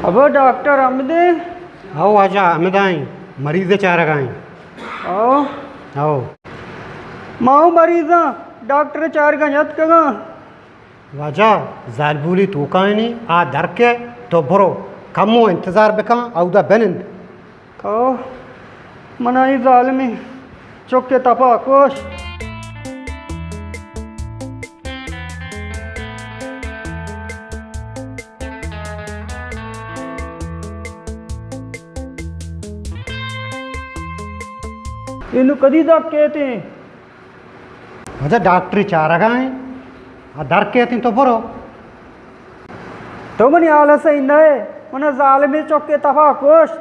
ابا ڈاکٹر حمدے؟ ہو واجہ، حمدائیں، مریض چارگائیں۔ ہو۔ ہو۔ ما ہوں مریضاں، ڈاکٹر چارگا اتکگاں۔ واجہ، زالبولی توکائنی، آ درکے، تو برو، کمو انتظار بکن، اودا بنند۔ او، منا اے ظالمیں چک ء تپا کش۔ اے نوں کدی دپ کیت ایں؟ واجہ ڈاکٹری چارگا ایں، آ در کیت ایں، تو برو۔ تو منی حال ء سہی نہ ئے، من ء ظالمیں چک ء تپا کشت۔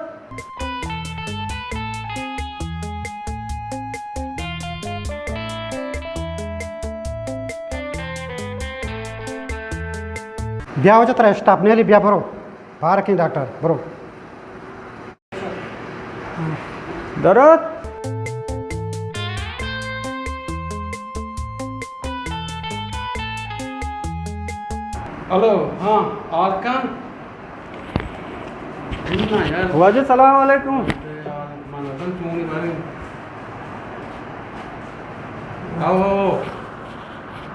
بیا واجہ، ترا اسٹاپ نیلی، بیا برو۔ پارکنگ ڈاکٹر، برو۔ درات۔ ہلو، ہاں، آرکان۔ جی نا یار۔ واجہ سلام علیکم۔ یار، من ازم چونی بارے۔ او، او، او۔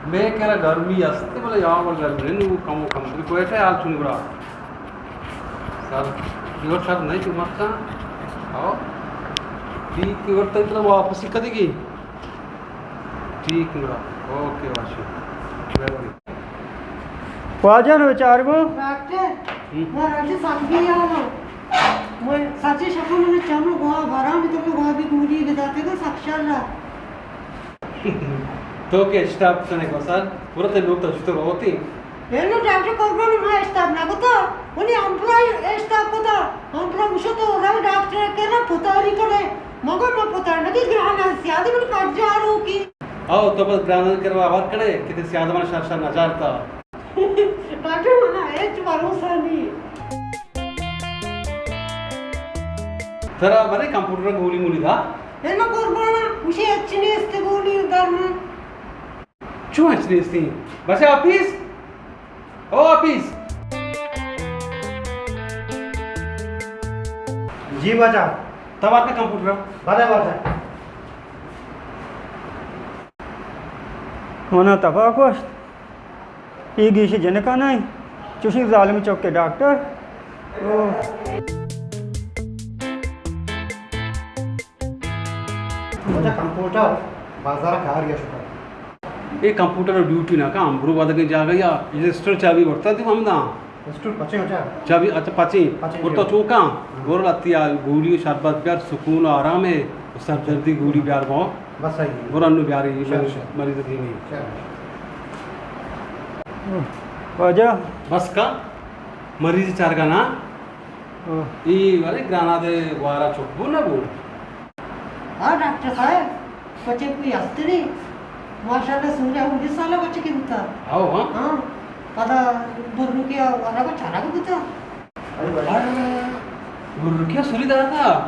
مئے کرا گرمی است، بلے آ وڑ گرمی نہ، نوں کمو کم۔ کوئٹہ حال چون گڑا؟ سر، پیور سر نہیں تو مت کن۔ او۔ ٹھیک، پیور تک تو واپسی کدی گی؟ ٹھیک گڑا۔ اوکے، واشی۔ مہربانی۔ واجہ نو چار گو۔ ڈاکٹر، ہم۔ ما راجی سنگی آنا۔ ما سچی شکو من چمو گوا بارا می تو گوا بھی گولی بداتے گا سکشل را۔ تو کہ اشتاپ کنے کو سر، پورا تے لوگ تو جتو روتی۔ اینو ڈاکٹر قربان ما اشتاپ نہ کتا، انہیں امپلائی اشتاپ کتا۔ امپلائی مشو تو رو ڈاکٹر کرا پتاری کرے۔ مگو ما پتار نہ کہ گرانا سیادی من پجارو کی۔ او تو بس گرانا کرا ور کرے، کتے سیادی من شر شر نہ جارتا۔ ڈاکٹر منا ہچ بھروسہ نہیں۔ ترا بلے کمپیوٹر گولی مولی دا؟ اے ما قربانا، مجھے ہچ نیست گولی درمان۔ چون ہچ نیستی؟ بچہ آفیس؟ او آفیس! جی واجہ۔ توار کا کمپیوٹر؟ بلے واجہ۔ منا تپا کشت۔ اے گیش جنکا نہ انت، چوشیں ظالم چک ء ڈاکٹر۔ او۔ واجہ کمپیوٹر بازار کار یا شکر۔ اے کمپیوٹر ڈیوٹی نہ کا، ہم برو ودگیں جاگہ یا رجسٹر چابی ورتا تو ہم داں۔ رجسٹر پچے ہو چا؟ چابی، اچھا، پچے۔ پچے ورتا جو۔ چوکاں، ہاں۔ گور لتی آ گولی شربت بیار، سکون آرام ہے، سر دردی گولی بیار گو۔ بس صحیح ہے۔ گور انو بیاری، شر، شر۔ مریض دیمی۔ شر، شر۔ واجہ۔ بس کا؟ مریض چارگا نا؟ ہاں۔ ای والے گرانا دے وارا چپ بو نہ بو۔ ہاں ڈاکٹر صاحب، بچے کوئی ہست نہیں۔ ماشاءاللہ سورہ انیس سالہ بچے کے بوتا۔ ہاں، ہاں۔ ہاں۔ پدا برو کے وارا کو چارا کو بوتا۔ ارے، برو کے سوری داتا۔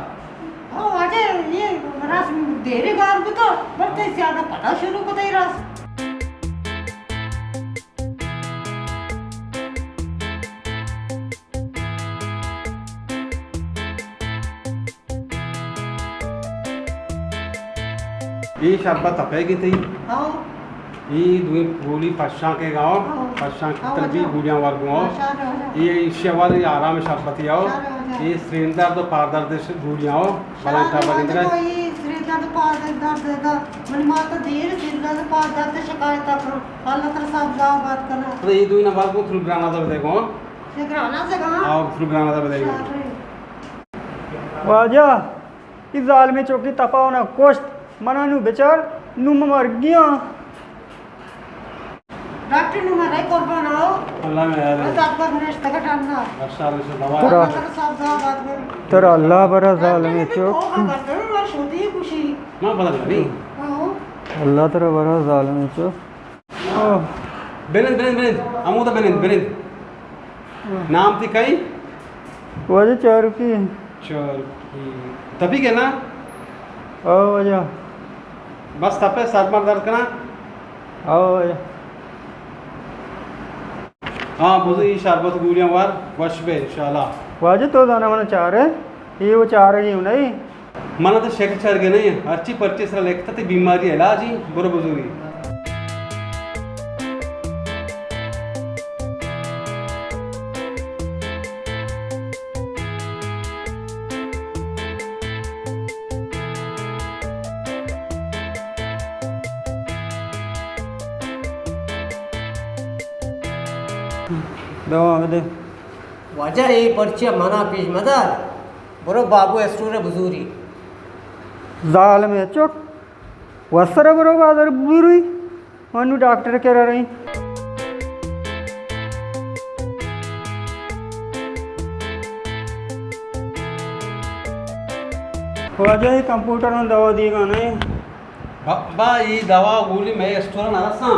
ہاں، واجہ، یہ راس دیرے گار بوتا، بلتے زیادہ پتا شروع کو دے راس۔ اے شربت تپے گی تئی؟ ہاں۔ اے دوئیں گولی پشاں کے گاؤ، ہاں۔ پشاں کی ہاں، تربی واجہ۔ گولیاں ور گاؤ۔ ماشاءاللہ، واجہ۔ اے ایشی والے آرام شربت یاؤ۔ ماشاءاللہ، واجہ۔ اے سرین درد و پار درد ش-، گولیاں ہو۔ بلائیں شربت تابا گندگا۔ تو اے سرین درد و پار درد دا۔ منی ماتا دیر سرین درد و پار درد شکایت کن۔ اللہ ترا سب زاو بات کنا۔ تو اے دوئیں نہ ور گاؤ، تھرو گرانا دا دے گاؤ۔ شکرانہ سے کہاں؟ آؤ، پروگرام دا بدے۔ واجہ، اے ظالمیں چوکی تپا ہونا کشت، منا نو بچار، نو مرگیاں۔ ڈاکٹر نو مرے قربان آؤ۔ اللہ میں یار۔ بس آپ پر نشتہ کا ٹھنڈا۔ ماشاءاللہ، ماشاءاللہ۔ ترا، ترا اللہ برا ظالمیں چوک۔ ماں بدل نبی۔ ہاں۔ اللہ ترا برا ظالمیں چوک۔ بنند، بنند، بنند۔ ہمودا بنند، بنند۔ نام تی کئی؟ واجہ چاروکی۔ چاروکی۔ تپی کے نا؟ او واجہ۔ بس تپے سر مر درد کنا؟ او واجہ۔ ہاں، بزو ای شربت گولیاں وار، وش بے انشاءاللہ۔ واجہ تو زانا من چارے، اے و چارگی نہیں۔ من تو شک چارگی نہیں، ہرچی پرچے سرا لکھتا تے بیماری علاج ہی، برو بزوری۔ دوا بدے۔ واجہ، اے پرچیا منا پیش مدار، برو بابو اسٹور بزوری۔ ظالم چک، وسر برو بازار بزوری، منو ڈاکٹر کرا رہی۔ واجہ، اے کمپیوٹر ہم دوا دیگا نہیں۔ با، با، اے دوا گولی مئے اسٹور نہ رساں۔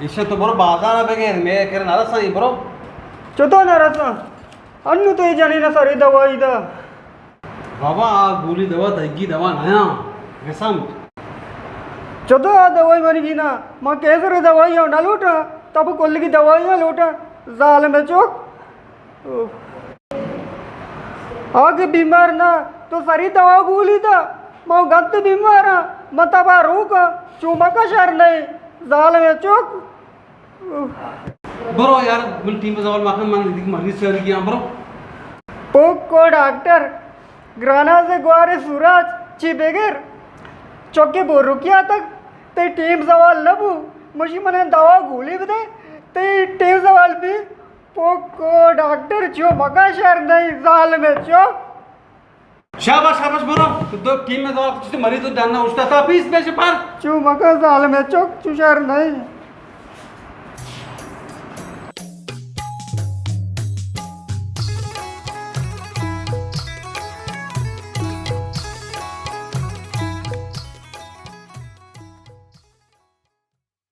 ایشاں تو برو بازار بگر، مئے کر نہ رساں، اے برو۔ چطور نہ رساں؟ انو تو اے جنین سرے دوائی دا۔ بابا، آ گولی دوا دگی دوا نیا۔ رسم۔ چطور آ دوائی منی گینا؟ من کینسر دوائی ہم نہ لوٹاں، تب کلگی دوائی ہم لوٹاں۔ ظالم چک۔ آ کہ بیمار نہ، تو سری دوا گولی دا، ما گنت بیمار ہاں، من تبا روک ہاں، چو مکا شر نہیں، ظالم چک۔ برو یار، من ٹیم زوال مکن، من دیگہ مریض چاری گیا، برو۔ پوک کو ڈاکٹر، گراناز گوار سوراج، چی بگر، چوکے بورکیا تک، تے ٹیم زوال نہ بو، مشی من دوا گولی بدے، تے ٹیم زوال بی۔ پوکو ڈاکٹر چو مکا شر نہیں، ظالم چو۔ شاباش، شاباش، برو۔ تو دو ٹیم میں دوا کچھ مریض تو جاننا اٹھتا تھا، پیس پیش پر۔ چو مکا ظالم چو، چو شر نہیں۔